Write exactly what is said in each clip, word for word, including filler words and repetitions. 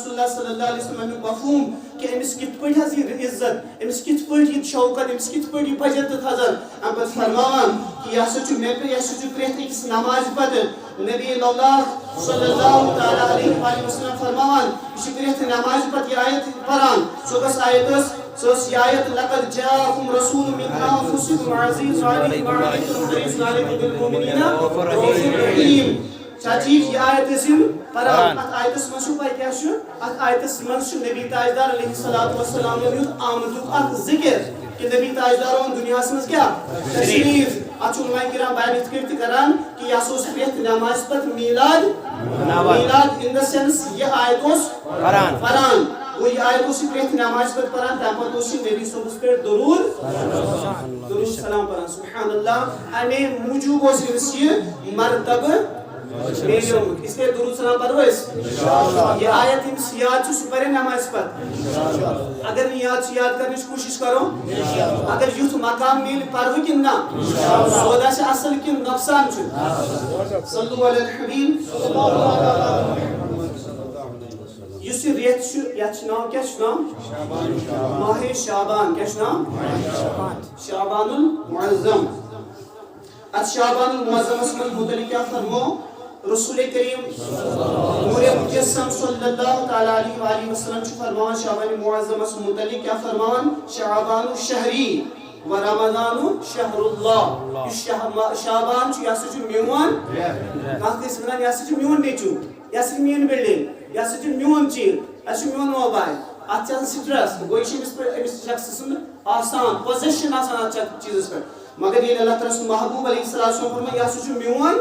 رسول اللہ صلی اللہ علیہ وسلم امیُک مفہوم کہِ أمِس کِتھ پٲٹھۍ حظ یہِ عزت، أمِس کِتھ پٲٹھۍ یہِ شوکت، أمِس کِتھ پٲٹھۍ یہِ بجل تہٕ تھزر۔ اَمہِ پتہٕ فرماوان کہِ یہِ ہسا چھُ مےٚ پٮ۪ٹھ، یہِ ہسا چھُ پرٛٮ۪تھ أکِس نمازِ پتہٕ نبی اللہ صلی اللہ تعالیٰ علیہ وآلہ وسلم فرماوان، یہِ چھُ پرٛٮ۪تھ نمازِ پتہٕ یہِ آیت پران۔ سۄ کۄس آیت ٲس؟ سۄ ٲس یہِ آیت، "لقد جاءكم رسول من أنفسكم عزيز عليه ما عنتم حريص عليكم بالمؤمنين رؤوف رحيم۔" چاچی، یہِ آیت ٲسۍ یِم پران۔ پران۔ اتھ آیتس منٛز چھُ پاے کیٛاہ چھُ؟ اتھ آیتس منٛز چھُ نبی تاجدار علیہ الصلوۃ والسلام ہُنٛد آمدُک اکھ ذکر کہِ نبی تاجدار اوٚن دُنیاہس منٛز کیٛاہ؟ تشریف۔ اتھ چھُ علماء کرام بیان یِتھ کٲٹھۍ تہِ کران کہِ یہِ ہسا اوس پرٛٮ۪تھ نمازِ پتہٕ میلاد، نماز۔ میلاد in the sense یہِ آیت اوس پران۔ پران۔ گوٚو یہِ آیت اوس یہِ پرٛٮ۪تھ نمازِ پتہٕ پران، تمہِ پتہٕ اوس یہِ نبی صٲبس پٮ۪ٹھ درود، درود سلام پران۔ سبحان اللہ، امے موجوب اوس أمِس یہِ مرتبہٕ میلیومُت۔ اس لیے درود سلام پرو أسۍ۔ یہ آیت ییٚمِس یاد چھُ، سُہ پرِ نمازِ پتہٕ۔ اگر نہٕ یاد چھُ، یاد کرنٕچ کوٗشِش کرو۔ اگر یُتھ مقام میلہِ، پرو کِنہٕ نہ؟ سودا چھِ اصل کِنہٕ نۄقصان چھُ؟ صلو علی الحبیب۔ یُس یہِ رٮ۪تھ چھُ، یتھ چھُ ناو، کیٛاہ چھُ ناو؟ ماہِ شعبان۔ کیٛاہ چھُ ناو؟ شعبان المعظم۔ اتھ شعبان المعظمس منٛز متعلق کیٛاہ فرمو رسول کریم نور مجسم صلی اللہ تعالیٰ علیہ وآلہ وسلم چھُ فرماوان شعبان معظمس متعلق کیٛاہ فرماوان؟ "شعبان شہری و رمضان شہر اللہ۔" یُس شعبان چھُ، یہِ ہسا چھُ میون، کانٛہہ کٲنٛسہِ ونان، "یہِ ہسا چھُ میون نیٚچوٗ، یہِ ہسا چھِ میٲنۍ بلڈنگ، یہِ ہسا چھُ میون چیٖز، یہِ چھُ میون موبایل۔" اتھ چھِ آسان سٹریس، گوٚو یہِ چھُ أمِس پہ-، أمِس شخص سُنٛد آسان، پوزیشن آسان اتھ چ-، چیٖزس پٮ۪ٹھ۔ مگر ییٚلہِ اللہ تعالیٰ سُنٛد محبوب علیہ الصلوۃ والسلام فرموو، یہِ ہسا چھُ میون،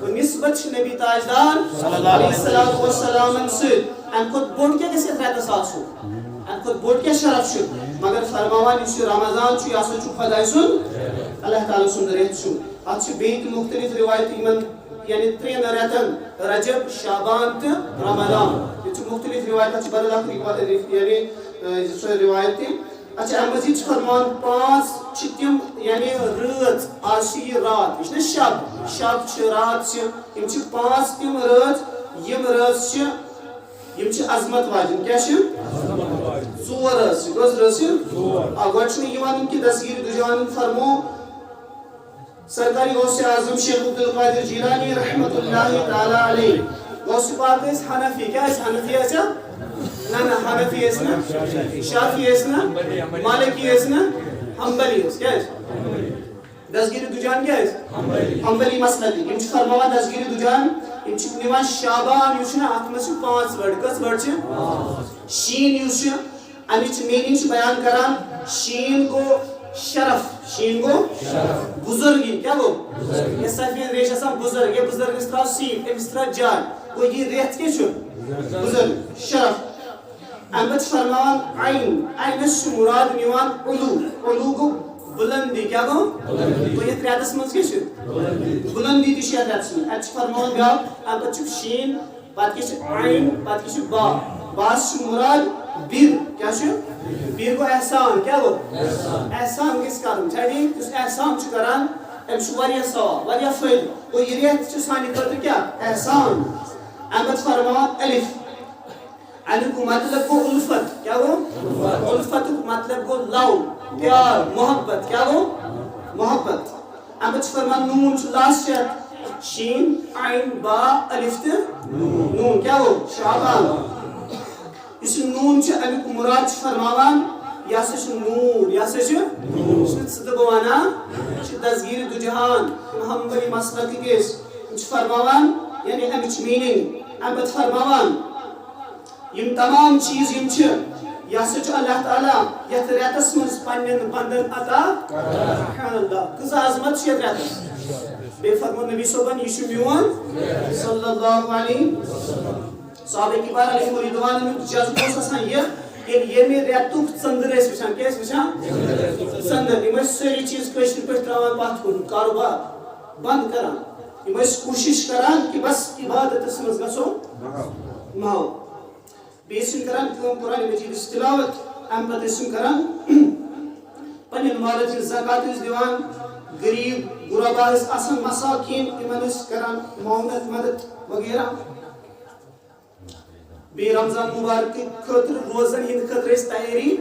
تہٕ نسبت چھِ نبی تاجدار علیہ الصلوۃ والسلامن سۭتۍ۔ امہِ کھۄتہٕ بوٚڑ کیٛاہ گژھِ یتھ رٮ۪تس آسُن؟ امہِ کھۄتہٕ بوٚڑ کیٛاہ شرف چھُ؟ مگر فرماوان، یُس یہِ رمضان چھُ، یہِ ہسا چھُ خۄداے سُنٛد، اللہ تعالیٰ سُنٛد رٮ۪تھ چھُ۔ اتھ چھِ بیٚیہِ تہِ مُختٔلِف رِوایتہٕ یِمن، یعنی ترٛٮ۪ن رٮ۪تن، رجب، شعبان تہٕ رمضان۔ ییٚتہِ چھِ مُختٔلِف رِوایت، اتھ چھِ بدل اکھ رِوا-، یعنی، ٲ، سۄ رِوایت تہِ۔ اچھا، امہِ مٔزیٖد چھِ فرمان، پانٛژھ چھِ تِم، یعنی رٲژ، آز چھِ یہِ راتھ، یہِ چھِنہ شب، شب چھِ، راتھ چھِ، یِم چھِ پانٛژھ تِم رٲژ، یِم رٲژ چھِ، یِم چھِ عظمت واجٮ۪ن۔ کیٛاہ چھِ؟ ژور رٲژ چھِ۔ کٔژ رٲژ چھِ؟ آ، گۄڈٕ چھُنہٕ یِوان یِم کہِ دستگیٖر دُجانن فرمو، سرکاری غوث اعظم شیخ عبدالقادر جیلانی رحمت اللہ تعالیٰ علیہ۔ غوث پاک ٲسۍ حنفی، کیٛاہ ٲسۍ حنفی ٲسۍ؟ نہ، نہ، حنفی ٲسۍ نہٕ، شافعی ٲسۍ نہٕ، مالکی ٲسۍ نہٕ، حنبلی ٲسۍ۔ کیٛاہ ٲسۍ؟ دستگیٖر دُجان کیٛاہ ٲسۍ؟ حنبلی مسلک۔ یِم چھِ فرماوان دستگیٖر دُجان، یِم چھِ نِوان شعبان، یُس چھُنہ، اَتھ منٛز چھِ پانٛژھ word۔ کٔژ word چھِ؟ شیٖن یُس چھُ، اَمِچ meaning چھِ بیان کران، شیٖن گوٚو شرف، شیٖن گوٚو بُزرگی۔ کیٛاہ گوٚو؟ یۄس سفید ریش آسان بُزرگ، یا بُزرگس ترٛاو سیٖٹ، أمِس ترٛاو جاے، گوٚو یہِ رٮ۪تھ کیٛاہ چھُ؟ بُزرگ، شرف۔ اَمہِ پتہٕ چھِ فرماوان عین، عینس چھُ مُراد نِوان علو، علو گوٚو بُلندی۔ کیٛاہ گوٚو؟ گوٚو یَتھ رٮ۪تس منٛز کیٛاہ چھُ؟ بُلندی تہِ چھِ یَتھ رٮ۪تس منٛز۔ اَتہِ چھِ فرماوان بیٛاکھ، اَمہِ پتہٕ چھُ شیٖن، پتہٕ کیٛاہ چھِ عین، پتہٕ کیٛاہ چھِ با؟ باس چھُ مُراد بِر۔ کیٛاہ چھُ؟ بِر گوٚو احسان۔ کیٛاہ گوٚو؟ احسان گژھِ کرُن۔ چھا ٹھیٖک؟ یُس احسان چھُ کران، أمِس چھُ واریاہ ثواب، واریاہ فٲیدٕ۔ گوٚو یہِ رٮ۪تھ چھُ سانہِ خٲطرٕ کیٛاہ؟ احسان۔ اَمہِ پتہٕ فرماوان الف۔ اَمیُک مطلب گوٚو الفت۔ کیٛاہ گوٚو؟ الفتُک مطلب گوٚو love، پیار، محبت۔ کیٛاہ گوٚو؟ محبت۔ اَمہِ پتہٕ چھُ فرمان نوٗن چھُ last یَتھ، شیٖن، عین، با، الف تہٕ نوٗن۔ کیٛاہ گوٚو؟ شعبان۔ یُس یہِ نوٗن چھُ، اَمیُک مُراد چھُ فرماوان، یہِ ہسا چھُ نوٗر، یہِ ہسا چھُ، یہِ چھُنہٕ ژٕ تہٕ بہٕ وَنان، یہِ چھُ دستگیٖر دُجہان، محمدی مسلکٕکۍ ٲسۍ۔ یِم چھِ فرماوان، یعنی اَمِچ meaning، اَمہِ پتہٕ فرماوان، یِم تمام چیٖز یِم چھِ، یہِ ہسا چھُ اللہ تعالیٰ یَتھ رٮ۪تَس منٛز پنٛنٮ۪ن بنٛدَن عطا۔ سبحان اللہ، کۭژاہ عظمت چھِ یَتھ رٮ۪تَس۔ بیٚیہِ فرموو نبی صٲبَن، "یہِ چھُ میون"، صلی اللہ علیہ وسلم۔ صحابہ کرام علیہم رضوان ہُنٛد جذبہٕ اوس آسان یہِ، ییٚلہِ ییٚمہِ رٮ۪تُک ژٔنٛدٕر ٲسۍ وٕچھان، کیٛاہ ٲسۍ وٕچھان؟ ژٔنٛدٕر۔ یِم ٲسۍ سٲری چیٖز کٲشرِ پٲٹھۍ ترٛاوان پَتھ کُن، کاروبار بنٛد کران۔ یِم ٲسۍ کوٗشِش کران کہِ بس عبادتس منٛز گژھو ماو۔ بیٚیہِ ٲسۍ یِم کران کٲم، قرآن مجیدٕچ تلاوت، اَمہِ پتہٕ ٲسۍ یِم کران پننٮ۪ن مالن ہٕنٛز زکات ٲسۍ دِوان، غریٖب غربا ٲسۍ آسان، مساکیٖن، یِمن ٲسۍ کران معاونت، مدد وغیرہ۔ بیٚیہِ رمضان مبارک خٲطرٕ روزن ہٕنٛدِ خٲطرٕ ٲسۍ تیٲری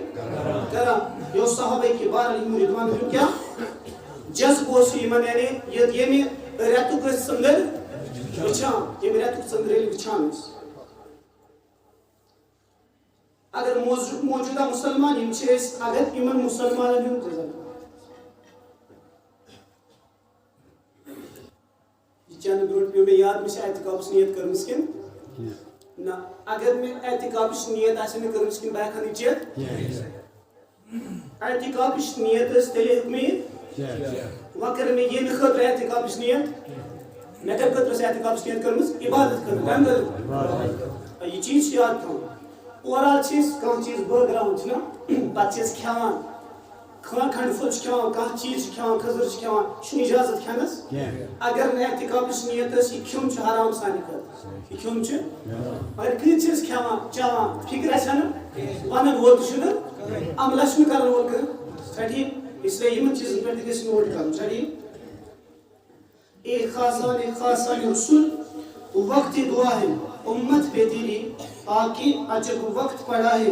کران۔ یہِ اوس صحابہ کبار علیہم رضوان ہُنٛد کیٛاہ جذبہٕ اوس یِمن، یعنی یہِ-، ییٚمہِ رٮ۪تُک ٲسۍ ژٔنٛدٕر وٕچھان، ییٚمہِ رٮ۪تُک ژٔنٛدٕر ییٚلہِ وٕچھان ٲسۍ۔ اگر موجو-، موجودہ مسلمان یِم چھِ أسۍ، اگر یِمن مسلمانن ہُنٛد یہِ چنہٕ برونٛٹھ پیوٚو مےٚ یاد، مےٚ چھِ اعتکافٕچ نیت کٔرمٕژ کِنہٕ نہ؟ اگر مےٚ اعتکافٕچ نیت آسہِ نہٕ کٔرمٕژ کِنہٕ بہٕ ہٮ۪کہٕ ہا نہٕ چٮ۪تھ؟ اعتکافٕچ نیت ٲس تیٚلہِ ہیوٚک مےٚ یہِ۔ وۄنۍ کٔر مےٚ ییٚمہِ خٲطرٕ اعتکافٕچ نیت۔ مےٚ کَمہِ خٲطرٕ ٲس اعتکافٕچ نیت کٔرمٕژ؟ عبادت خٲطرٕ۔ کَمہِ خٲطرٕ؟ یہِ چیٖز چھُ یاد تھاوُن۔ اوور آل چھِ أسۍ کانٛہہ چیٖز بٲگراوان چھِنہ، پَتہٕ چھِ أسۍ کھٮ۪وان۔ کانٛہہ کھنٛڈ پھوٚل چھُ کھٮ۪وان، کانٛہہ چیٖز چھُ کھٮ۪وان، کھٔزٕر چھُ کھٮ۪وان، یہِ چھُنہٕ اجازت کھٮ۪نَس۔ کینٛہہ۔ اگر نہٕ اعتکافٕچ نیت ٲس، یہِ کھیوٚن چھُ حرام سانہِ خٲطرٕ۔ یہِ کھیوٚن چھُ۔ مگر کۭتۍ چھِ أسۍ کھٮ۪وان، چٮ۪وان، فِکرِ چھَنہٕ، وَنَن وول تہِ چھُنہٕ، عملہ چھُنہٕ کَرَن وول کانٛہہ۔ چھا ٹھیٖک؟ اس لیے یِمَن چیٖزَن پٮ۪ٹھ تہِ گژھِ نوٹ کَرُن۔ چھا ٹھیٖک؟ اے خاصان، اے خاصان رسول، وقت دعا ہے، امت پہ تیری آ کے عجب وقت پڑا ہے،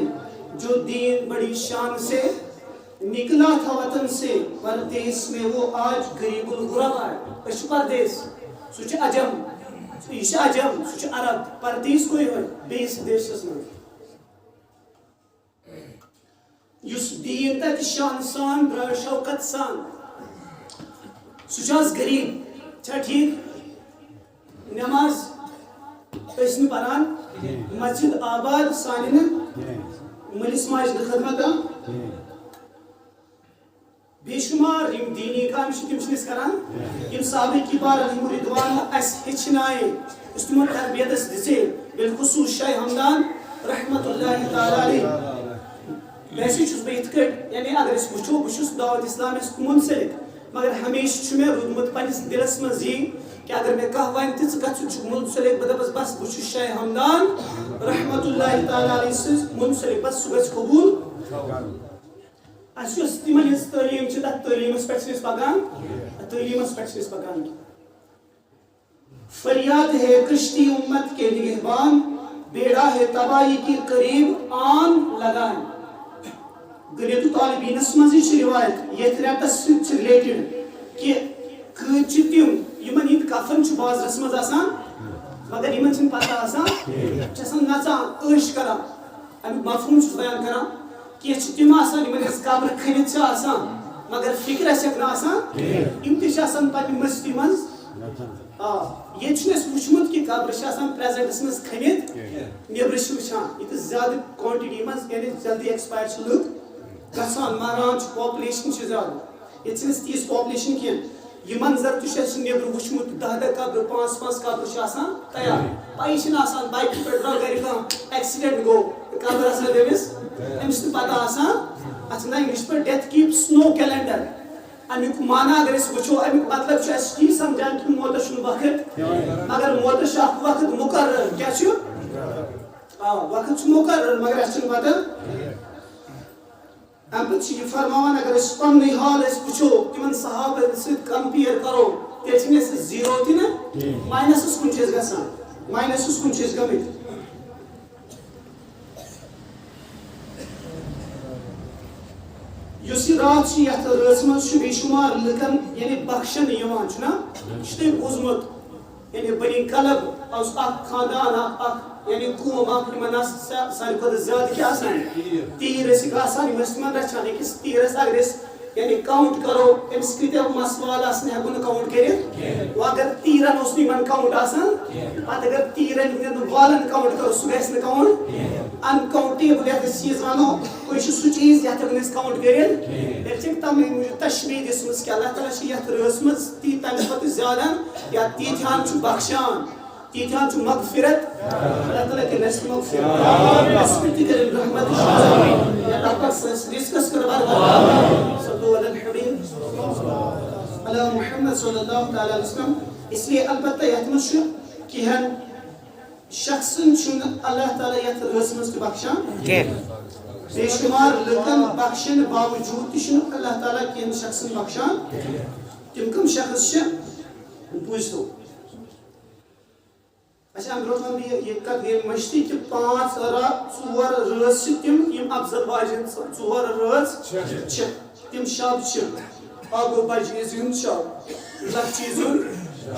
جو دین بڑی شان سے نکلا تھا وطن سے، پردیس میں وہ آج غریب الغربا ہے۔ أسۍ چھِ پردیس، سُہ چھُ عجم، یہِ چھُ عجم، سُہ چھُ عرب، پردیس کوئی ہے، بیٚیِس دیشس منٛز۔ یُس دیٖن تَتہِ شان سان درٛاو شوکت سان، سُہ چھُ آز غریٖب۔ چھا ٹھیٖک؟ نٮ۪ماز ٲسۍ نہٕ پَران، مسجد آباد سانہِ نہٕ، مٲلِس ماجہِ نہٕ خدمت کانٛہہ۔ بے شمار یِم دیٖنی کامہِ چھِ، تِم چھِنہٕ أسۍ کران۔ یِم صحابہ کبار علیہم رضوان اَسہِ ہیٚچھنایے، یُس تِمن تربیت اَسہِ دِژے، بالخصوص شاہ ہمدان رحمت اللہ تعالیٰ علیہ۔ ویسے چھُس بہٕ یِتھ کٲٹھۍ، یعنی اگر أسۍ وٕچھو، بہٕ چھُس دعوت اسلامس منسلک، مگر ہمیشہِ چھُ مےٚ روٗدمُت پننِس دِلس منٛز یی کہِ اگر مےٚ کانٛہہ وَنہِ تہِ، "ژٕ کَتھ سۭتۍ چھُکھ منسلک؟" بہٕ دَپس، "بس، بہٕ چھُس شاہ ہمدان رحمت اللہ تعالیٰ علیہ سٕنٛز منسلک، بس سُہ گژھِ قبوٗل۔" اَسہِ یۄس تِمن ہٕنٛز تعلیٖم چھِ، تَتھ تعلیٖمس پٮ۪ٹھ چھِ أسۍ پَکان، تعلیٖمس پٮ۪ٹھ چھِ أسۍ پَکان۔ فریاد ہے کشتی امت کے نگہبان، بیڑا ہے تباہی کے قریب آن لگان۔ غنیت الطالبینس منٛز چھِ روایت یتھ رٮ۪تس سۭتۍ چھِ related کہِ کۭتۍ چھِ تِم یِمن ہٕنٛدۍ کفن چھُ بازرس منٛز آسان، مگر یِمن چھِنہٕ پتہ آسان، چھِ آسان نژان، عٲش کران۔ اَمیُک مفہوم چھُس بیان کران۔ کینٛہہ چھِ تِم آسان، یِمن ہٕنٛز قبر کھٔنِتھ چھِ آسان، مگر فِکر آسٮ۪کھ نہٕ آسان۔ یِم تہِ چھِ آسان پننہِ مستی منٛز۔ آ، ییٚتہِ چھُنہٕ اَسہِ وُچھمُت کہِ قبر چھِ آسان presentس منٛز کھٔنِتھ، نیٚبرٕ چھِ وٕچھان۔ ییٚتہِ زیادٕ quantity منٛز، یعنی جلدی expire چھِ لُکھ گژھان، مران چھِ، population چھِ زیادٕ۔ ییٚتہِ چھِنہٕ اَسہِ تیٖژ population کینٛہہ۔ یہِ منظر تہِ چھُ اَسہِ نیٚبرٕ وُچھمُت، دَہ دَہ قبرٕ، پانٛژھ پانٛژھ قبرٕ چھِ آسان تیار۔ پَیی چھِنہٕ آسان، bikeہِ پٮ۪ٹھ درٛاو گَرِ کانٛہہ، accident گوٚو، قبر آسان تٔمِس، أمِس چھِنہٕ پَتہ آسان۔ اَتھ چھِ نہ English پٲٹھۍ death keeps no calendar۔ اَمیُک معنی اگر أسۍ وٕچھو، اَمیُک مطلب چھُ اَسہِ یی سَمجھان کہِ موتَس چھُنہٕ وقت، مگر موتَس چھُ اَکھ وقت مُقرر۔ کیٛاہ چھُ؟ آ، وقت چھُ مُقرر، مگر اَسہِ چھُنہٕ پَتہ۔ اَمہِ پَتہٕ چھِ یہِ فرماوان، اگر أسۍ پَننُے حال أسۍ وٕچھو، تِمن صحابن سۭتۍ compare کرو، تیٚلہِ چھِنہٕ أسۍ zero تہِ نہٕ، minusس کُن چھِ أسۍ گژھان، minusس کُن چھِ أسۍ گٔمٕتۍ۔ یُس یہِ راتھ چھِ، یَتھ رٲژ منٛز چھُ بے شُمار لُکن، یعنی، بخشنہٕ یِوان، چھُنہ؟ یہِ چھُ تۄہہِ بوٗزمُت۔ یعنی بنی کلب اوس اکھ خاندان، اکھ، اکھ، یعنی قوم اکھ، یِمن آسہٕ سا-، ساروی کھۄتہٕ زیادٕ کیٛاہ آسان؟ تیٖر ٲسِکھ آسان، یِم ٲسۍ تِمن رچھان۔ أکِس تیٖرس اگر أسۍ، یعنی count کرو، أمِس کۭتیاہ مس وال آسن، ہٮ۪کو نہٕ count کٔرِتھ۔ وۄنۍ اگر تیٖرن اوس نہٕ یِمن count آسان، پتہٕ اگر تیٖرن ہٕنٛدٮ۪ن والن count کرو، سُہ گژھِ نہٕ count۔ Uncountable یتھ أسۍ چیٖز ونو، یہِ چھُ سُہ چیٖز یتھ ہٮ۪کو نہٕ أسۍ count کٔرِتھ۔ تیٚلہِ چھِ تمے موٗجوٗب تشبیہ دِژمٕژ کہِ اللہ تعالیٰ چھِ یتھ رٲژ منٛز تی تمہِ کھۄتہٕ زیادٕ یا تیٖتہن چھُ بخشان، تیٖتہن چھُ مغفرت۔ اللہ تعالیٰ کٔرِنۍ اَسہِ مغفرت۔ اَسہِ پٮ۪ٹھ تہِ کٔرِنۍ رحمت۔ یا تَتھ پٮ۪ٹھ سٲنِس رِزقَس کٔرِنۍ برکت۔ صلو علی الحبیب۔ علی محمد صلی اللہ تعالیٰ علیہ وسلم۔ اس لیے البتہ یَتھ منٛز چھُ کینٛہہ شخصن چھُنہٕ اللہ تعالیٰ یَتھ رٲژ منٛز تہِ بخشان۔ کینٛہہ۔ بے شُمار لُکن بخشن باوجوٗد تہِ چھُنہٕ اللہ تعالیٰ کینٛہہ شخصن بخشان۔ تِم کم شخص چھِ؟ بوٗزتو۔ اچھا، امہِ برونٛٹھ ونہٕ بہٕ یہِ، یہِ کتھ گٔے مٔشتٕے کہِ پانٛژھ رٲژ، ژور رٲژ چھِ تِم، یِم افضل واجٮ۪ن ژ-، ژور رٲژ چھِ۔ تِم شب چھِ۔ اکھ گوٚو بجہِ عیٖذ ہُنٛد شب، لۄکچہِ عیٖذ ہُنٛد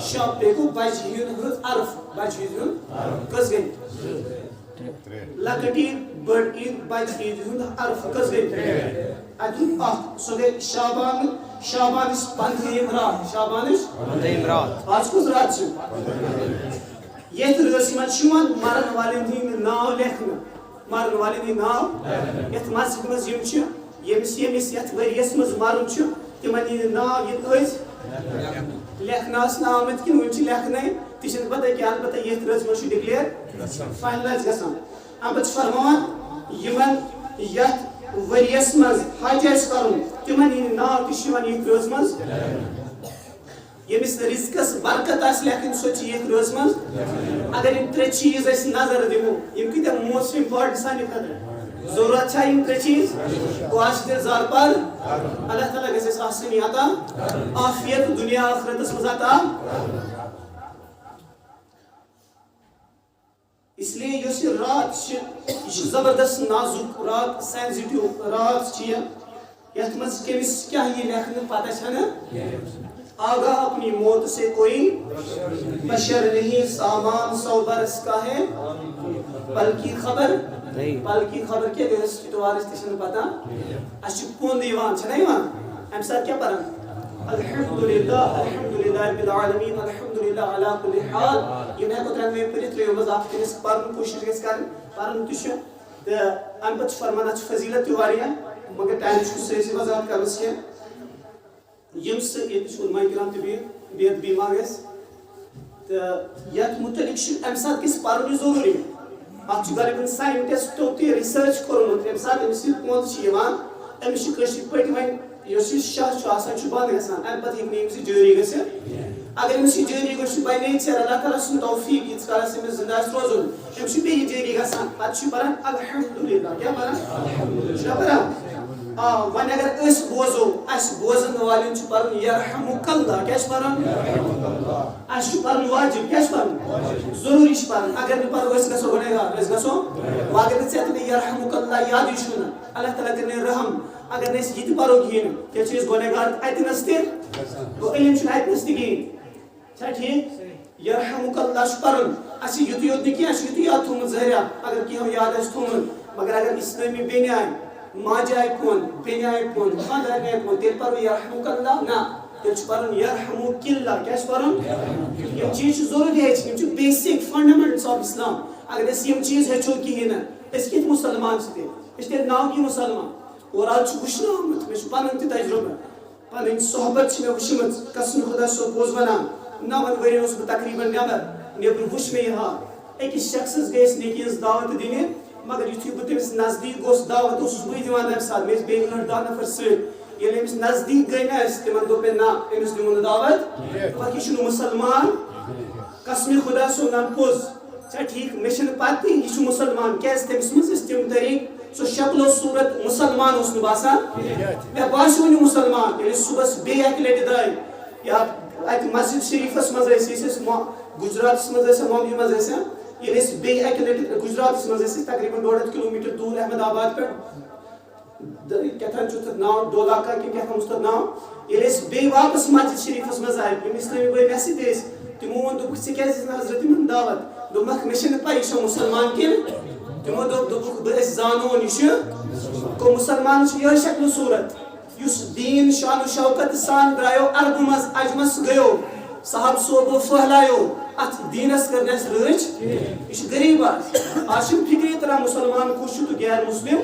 شب، بیٚیہِ گوٚو بجہِ عیٖذ ہٕنٛز عرفہٕ، بجہِ عیٖذ ہُنٛد کٔژ گٔے؟ لۄکٕٹ عیٖد، بٔڑ عیٖد، بجہِ عیٖد ہُنٛد عرفہٕ کٔژ گٔے؟ اَتہِ ہُنٛد اکھ، سۄ گٔے شعبان، شعبانٕچ پنٛدہٲیِم راتھ، شعبانٕچ پنٛدہٲیِم راتھ۔ آز کُس راتھ چھِ؟ یتھ رٲژ منٛز چھُ یِوان مرن والٮ۪ن ہٕنٛدۍ ناو لیکھنہٕ، مرن والٮ۪ن ہٕنٛدۍ ناو یتھ مسجد منٛز یِم چھِ، ییٚمِس، ییٚمِس یتھ ؤریس منٛز مرُن چھُ، تِمن ہٕنٛدۍ ناو یِن أتھۍ لیکھنہٕ آسنہٕ آمٕتۍ کِنہٕ وُنہِ چھِ لیکھنَے، تہِ چھِنہٕ پتہ کینٛہہ، البتہ یتھ رٲژ منٛز چھُ ڈکلیئر فائنلائز گژھان۔ امہِ پتہٕ چھُ فرماوان، یِمن یتھ ؤریس منٛز حج آسہِ کرُن، تِمن ہٕنٛدۍ ناو تہِ چھِ یِوان یتھ رٲژ منٛز۔ ییٚمِس رزقس برکت آسہِ لیکھٕنۍ، سۄ چھِ یتھ رٲژ منٛز۔ اگر یِم ترٛےٚ چیٖز أسۍ نظر دِمو، یِم کۭتیٛاہ most important سانہِ خٲطرٕ۔ ضروٗرت چھا یِم ترٛےٚ چیٖز؟ کٲشِر زار پار۔ اللہ تعالیٰ گژھِ اَسہِ آسٲنی عطا۔ عافیت دُنیا ٲخرتس منٛز عطا۔ اس لیے یۄس یہِ رات چھِ، یہِ چھِ زبردست نازُک رات، سینسٹیو رات چھِ یہِ۔ یَتھ منٛز کٔمِس کیٛاہ یی لیکھنہٕ، پتہ چھَنہٕ۔ آگاہ اپنی موت سے کوئی بشر نہیں، سامان سو برس کا ہے، پل کی خبر۔ پل کی خبر کیٛاہ گٔے، أسۍ چھِ تہِ وارٕ، أسۍ تہِ چھِنہٕ پتہ۔ اَسہِ چھُ پوٚنٛد یِوان، چھَنہ یِوان؟ اَمہِ ساتہٕ کیٛاہ پَران؟ الحمدللہ، الحمدللہ رب العالمین، الحمدللہ علی کل حال۔ یِم ہٮ۪کو ترٛٮ۪نوَے پٔرِتھ، ترٛیٚیو منٛز اَکھ تٔمِس پَرُن کوٗشِش گژھِ کَرٕنۍ، پَرُن تہِ چھُ۔ تہٕ اَمہِ پَتہٕ چھُ فرمان، اَتھ چھُ فضیلت تہِ واریاہ، مگر ٹایم چھُنہٕ سٲرسٕے وضاحت کَرنَس کینٛہہ۔ یِم سۭتۍ ییٚتہِ چھُ علماء کرام تہِ بِہِتھ، بے ادبی ما گژھِ؟ تہٕ یَتھ مُتعلِق چھُ اَمہِ ساتہٕ گژھِ پَرُن یہِ ضروٗری۔ اَتھ چھُ غالباً ساینٹسٹو تہِ ریسرچ کوٚرمُت، ییٚمہِ ساتہٕ أمِس یہِ پونٛد چھُ یِوان، أمِس چھِ کٲشِر پٲٹھۍ وۄنۍ یۄس یہِ شاہ چھُ آسان، چھُ بنٛد گژھان، اَمہِ پَتہٕ ہیٚکہِ نہٕ أمِس یہِ جٲری گٔژھِتھ۔ اگر أمِس یہِ جٲری گوٚو، چھُ by nature اللہ تعالیٰ سُنٛد توفیٖق، ییٖتِس کالَس أمِس زِنٛدٕ آسہِ روزُن، أمِس چھُ بیٚیہِ یہِ جٲری گژھان۔ پَتہٕ چھُ پَران الحمدللہ، کیٛاہ پَران؟ الحمدللہ۔ چھُنہ پَران؟ آ، وۄنۍ اگر أسۍ بوزو، اَسہِ بوزن والٮ۪ن چھُ پَرُن یرحمک اللہ۔ کیٛاہ چھُ پَرُن؟ اَسہِ چھُ پَرُن واجب۔ کیٛاہ چھُ پَرُن؟ ضروٗری چھُ پَرُن۔ اگر نہٕ پَرو، أسۍ گژھو گۄنہگار، أسۍ گژھو۔ وۄنۍ اگر نہٕ ژےٚ تہٕ مےٚ یرحمک اللہ یادٕے چھُنہٕ، اللہ تعالیٰ کَرِ نہٕ رحم۔ اگر نہٕ أسۍ یہِ تہِ پَرو کِہیٖنۍ نہٕ، تیٚلہِ چھِ أسۍ گۄنہگار تہٕ اَتہِ نَس تہِ۔ گوٚو، علم چھُنہٕ اَتہِ نَس تہِ کِہیٖنۍ۔ چھا ٹھیٖک؟ یرحمک اللہ چھُ پَرُن۔ اَسہِ چھُ یُتُے یوت نہٕ کینٛہہ، اَسہِ چھُ یُتُے یاد تھوٚومُت ظٲہرا، اگر کینٛہہ یاد آسہِ تھوٚومُت۔ مگر اگر اِسلٲمی بیٚنہِ آیہِ، ماجہِ آیہِ فون، بیٚنہِ آیہِ فون، خانٛدارنہِ آیہِ فون، تیٚلہِ پَرو یرحمک اللہ؟ نہ، تیٚلہِ چھُ پَرُن یرحمک اللہ۔ کیٛاہ چھُ پَرُن؟ یِم چیٖز چھِ ضروٗری ہیٚچھِنۍ، یِم چھِ basic fundamentals of Islam۔ اگر أسۍ یِم چیٖز ہیٚچھو کِہیٖنۍ نہٕ، أسۍ کِتھ مُسلمان چھِ تیٚلہِ؟ أسۍ چھِ تیٚلہِ ناوٕکی مُسلمان۔ اور آز چھُ وٕچھنہٕ آمُت، مےٚ چھُ پَنُن تہِ تجرُبہٕ۔ پنٕنۍ صحبت چھِ مےٚ وٕچھمٕژ، قسم خۄدا چھُسو پوٚز وَنان، نَوَن ؤرِین اوسُس بہٕ تقریٖباً نٮ۪بر، نیٚبرٕ وُچھ مےٚ یہِ حال۔ أکِس شخصس گٔیَس نیٚکہِ ہِنٛز دعوت دِنہِ، مگر یُتھُے بہٕ تٔمِس نزدیٖک گوس، دعوت اوسُس بٕے دِوان تَمہِ ساتہٕ، مےٚ ٲسۍ بیٚیہِ ٲٹھ دَہ نفر سۭتۍ۔ ییٚلہِ أمِس نزدیٖک گٔے نہ أسۍ، تِمن دوٚپ مےٚ، "نہ، أمِس دِمو نہٕ دعوت، پَتہٕ یہِ چھُنہٕ مُسلمان۔" قسمِ خۄدا چھُسو وَنان پوٚز۔ چھا ٹھیٖک؟ مےٚ چھِنہٕ پَتہٕ تہِ یہِ چھُ مُسلمان، کیٛازِ تٔمِس منٛز ٲسۍ تِم طریٖقہٕ، سُہ شکل و صوٗرت مُسلمان اوس نہٕ باسان۔ مےٚ باسیو نہٕ مُسلمان، ییٚلہِ صُبحس بیٚیہِ اَکہِ لَٹہِ درٛاے، یا اَتہِ مسجد شریٖفَس منٛز ٲسۍ، أسۍ ٲسۍ مو-، گُجراتَس منٛز ٲسۍ، ممبیہِ منٛز ٲسۍ، ییٚلہِ أسۍ بیٚیہِ اَکہِ لَٹہِ گُجراتَس منٛز ٲسۍ، أسۍ تقریٖباً ڈۄڈ ہَتھ کِلوٗ میٖٹر دوٗر احمد آباد پٮ۪ٹھ۔ د-، کیٛاہ تام چھُ تَتھ ناو، ڈولاکا کِنہٕ کیٛاہ تام اوس تَتھ ناو۔ ییٚلہِ أسۍ بیٚیہِ واپس مسجد شریٖفَس منٛز آے، یِم اِسلٲمی بٲے مےٚ سۭتۍ ٲسۍ، تِمو ووٚن، دوٚپُکھ، "ژےٚ کیٛازِ دِژ نہٕ حضرت یِمَن دعوت؟" دوٚپمَکھ، "مےٚ چھَنہٕ پَے یہِ چھا مُسلمان کِنہٕ۔" تِمو دوٚپ، دوٚپُکھ، "بہٕ ٲسۍ زانون یہِ چھُ۔" گوٚو، مُسلمانَس چھِ یِہوٚے شکل و صوٗرت۔ یُس دیٖن شان و شوکت سان درٛایو عربہٕ منٛز عجمَس گٔیو، صاحب صوبو پھٔہلایو، اَتھ دیٖنَس کٔر نہٕ اَسہِ رٲچھ۔ یہِ چھُ غریٖب آز۔ آز چھُنہٕ فِکرے تَران مُسلمان کُس چھُ تہٕ غیر مُسلِم۔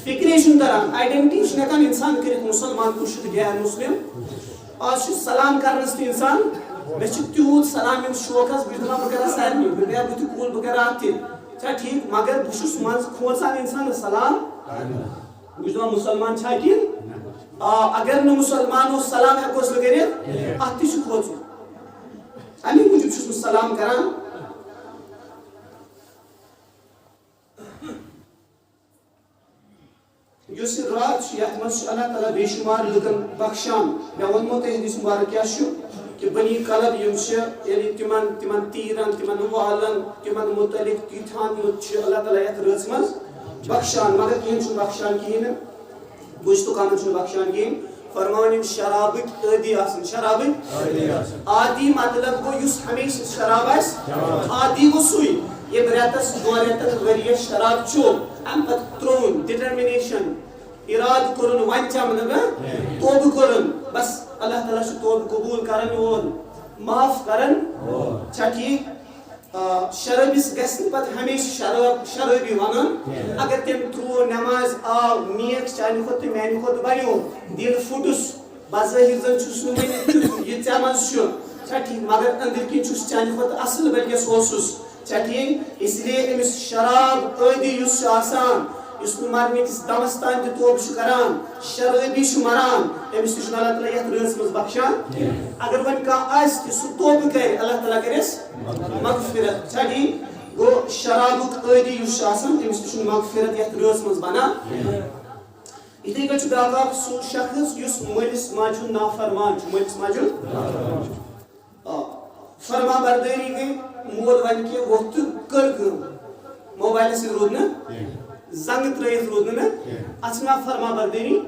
فِکرے چھُنہٕ تَران، آیڈٮ۪نٹی چھُنہٕ ہٮ۪کان اِنسان کٔرِتھ مُسلمان کُس چھُ تہٕ غیر مُسلِم۔ آز چھُ سلام کَرنَس تہِ اِنسان، مےٚ چھُ تیوٗت سلام ہُنٛد شوق حظ، بہٕ چھُس دَپان بہٕ کَرٕ ہا سارنٕے، بہٕ بیٚہہ بٕتھِ کُل، بہٕ کَرٕ اَتھ تہِ۔ چھا ٹھیٖک؟ مگر بہٕ چھُس منٛزٕ کھوژان اِنسانَس سلام۔ بہٕ چھُس دَپان مُسلمان چھا کِنہٕ؟ آ، اگر نہٕ مُسلمان اوس، سلام ہٮ۪کوس نہٕ کٔرِتھ، اَتھ تہِ چھُ کھوژُن۔ اَمی موٗجوٗب چھُس بہٕ سلام کَران۔ یُس یہِ رات چھِ، یَتھ منٛز چھُ اللہ تعالیٰ بے شُمار لُکَن بخشان۔ مےٚ ووٚنمو تۄہہِ حدیث مُبارک کیٛاہ چھُ، بنی کلب یِم چھِ، یعنی تِمن تِمن تیٖرن، تِمن والن، تِمن مُتعلِق تیٖتھان یوت چھُ اللہ تعالیٰ یتھ رٲژ منٛز بخشان، مگر کینٛہہ چھُنہٕ بخشان کِہیٖنۍ نہٕ۔ بُزدُکانن چھُنہٕ بخشان کِہیٖنۍ۔ فرمان یِم شرابٕکۍ عٲدی آسن، شرابٕکۍ عٲدی مطلب گوٚو یُس ہمیشہِ شراب آسہِ، عٲدی گوٚو سُے، ییٚمۍ رٮ۪تس، دۄن رٮ۪تن، ؤرۍ یس شراب چوٚو، امہِ پتہٕ ترٛووُن، ڈٹرمنیشن، ارادٕ کوٚرُن وۄنۍ چمہٕ نہٕ بہٕ، توبہٕ کوٚرُن، بس اللہ تعالیٰ چھُ توبہٕ قبوٗل کرن وول، معاف کرن۔ چھا ٹھیٖک؟ آ، شرٲبِس گژھِ نہٕ پتہٕ ہمیشہِ شراب، شرٲبی ونُن۔ اگر تٔمۍ ترٛوو نماز، آو نیک چانہِ کھۄتہٕ تہٕ میانہِ کھۄتہٕ بنیو، دِل پھُٹُس، بظٲہِر زن چھُس نہٕ وۄنۍ تیُتھ یہِ ژےٚ منٛز چھُ، چھا ٹھیٖک؟ مگر أنٛدٕرۍ کِنۍ چھُس چانہِ کھۄتہٕ اصل، بلکہِ اوسُس۔ چھا ٹھیٖک؟ اس لیے أمِس شراب عٲدی یُس چھُ آسان، یُس نہٕ مرنہٕ کِس دمس تام تہِ توبہٕ چھُ کران، شرٲبی چھُ مران، أمِس تہِ چھُنہٕ اللہ تعالیٰ یتھ رٲژ منٛز بخشان۔ اگر وۄنۍ کانٛہہ آسہِ تہِ سُہ توبہٕ کرِ، اللہ تعالیٰ کرٮ۪س مغفرت۔ چھا ٹھیٖک؟ گوٚو شرابُک عٲدی یُس چھُ آسان، أمِس تہِ چھُنہٕ مغفرت یتھ رٲژ منٛز بنان۔ یِتھے کٔنۍ چھُ بیٛاکھ اکھ سُہ شخص یُس مٲلِس ماجہِ ہُنٛد نافرمان چھُ، مٲلِس ماجہِ ہُنٛد۔ آ، فرما بردٲری گٔے، مول وَنہِ کہِ وۄتھ تہٕ کٔر کٲم۔ موبایلَس سۭتۍ روٗد نہٕ، زنٛگہٕ ترٲیِتھ روٗد نہٕ مےٚ۔ اَتھ چھِ وَنان فرما بردٲری۔